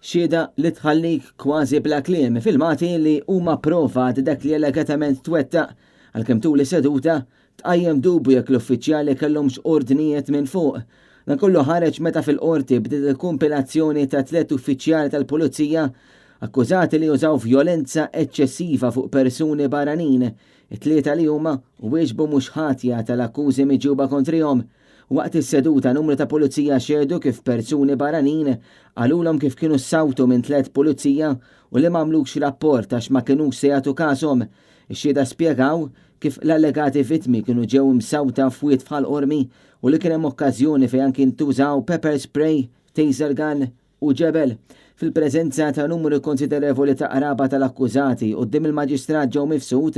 Xhieda li tħallik kważi bla kliem, filmati li huma prova ta' dak li allegatament twettaq, għalkemm tul is-seduta tqajjem dubju jekk l-uffiċjali kellhomx ordnijiet minn fuq. Dan kollu ħareġ meta fil-Qorti bdiet il-kumpilazzjoni ta' tliet uffiċjali tal-Pulizija akkużati li użaw vjolenza eċċessiva fuq persuni barranin. It-tlieta li huma wieġbu mhux ħatja tal-akkużi miġjuba kontrihom. Waqt is-seduta numru ta' pulizija xehdu kif persuni barranin qalulhom kif kienu ssawtu minn tlett pulizija u li m'għamlux rapport għax ma kinux se jagħtu kashom. Ix-xhieda spjegaw kif l-allegati vittmi kienu ġew imsawta f'wied f'Ħal Qormi u li kien hemm okkażjoni fejn anki ntużaw pepper spray, taser gun u ġebel. Fil-preżenza ta' numru konsiderevoli ta' qraba tal-akkużati, quddiem il-Maġistrat Joe Mifsud,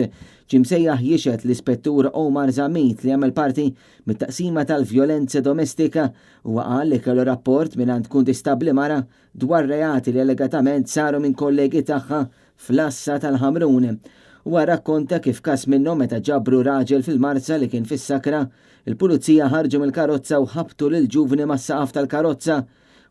ġie msejjaħ jixhed l-Ispettur Omar Zammit li jagħmel parti mit-Taqsima tal-Vjolenza Domestika. Huwa qal li kellu rapport mingħand kuntistabbli mara dwar reati li allegatament saru minn kollegi tagħha fl-għassa tal-Ħamrun. Huwa rrakkonta kif każ minnhom meta ġabru raġel fil-Marsa li kien fis-sakra, il-Pulizija ħarġu mill-karozza u ħabtu lill-ġuvni mas-saqaf tal-karozza.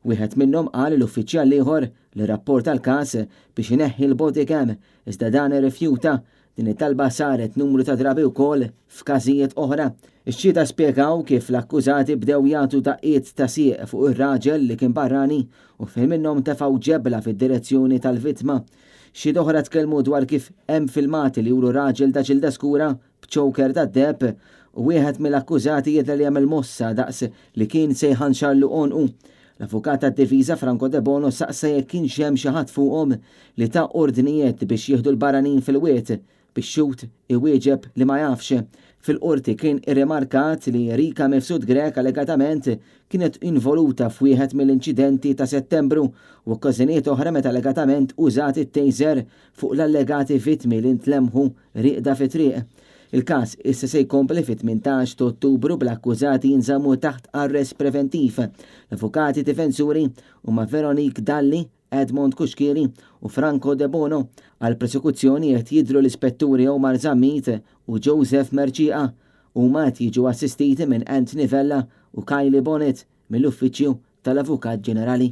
Wieħed minnhom qal lill-uffiċjal l-ieħor li rrapporta l-każ biex ineħħi l-body cam, iżda dan irrifjuta. Din it-talba saret numru ta' drabi wkoll f'każijiet oħra. Ix-xhieda spjegaw kif l-akkużati bdew jagħtu daqqiet ta' sieq fuq ir-raġel li kien barrani u fejn minnhom tefgħu ġebla fid-direzzjoni tal-vittma. Xhieda oħra tkellmu dwar kif hemm filmati li juru raġel ta' ġilda skura b'choker tad-deheb u wieħed mill-akkużati jidher li għamel mossa daqs li kien se jħanxarlu għonqu. L-avukat tad-difiża Franco Debono saqsa jekk kienx hemm xi ħadd fuqhom li ta ordnijiet biex jieħdu l-barranin fil-wied, bix-xhud iwieġeb li ma jafx. Fil-Qorti kien irrimarkat li Rica Mifsud Grech allegatament kienet involuta f'wieħed mill-inċidenti ta' Settembru u okkażjonijiet oħra meta allegatament użat it-taser fuq l-allegati vittmi li ntlemħu rieqda fit-triq. Il-każ issa se jkompli fit-18 ta' Ottubru bl-akkużati jinżammu taħt arrest preventiv. L-avukati difensuri huma Veronique Dalli, Edmond Cuschieri u Franco Debono. Għall-prosekuzzjoni qed jidhru l-Ispetturi Omar Zammit u Joseph Mercieca. Huma qed jiġu assistiti minn Anthony Vella u Kylie Bonett mill-Uffiċċju tal-Avukat Ġenerali.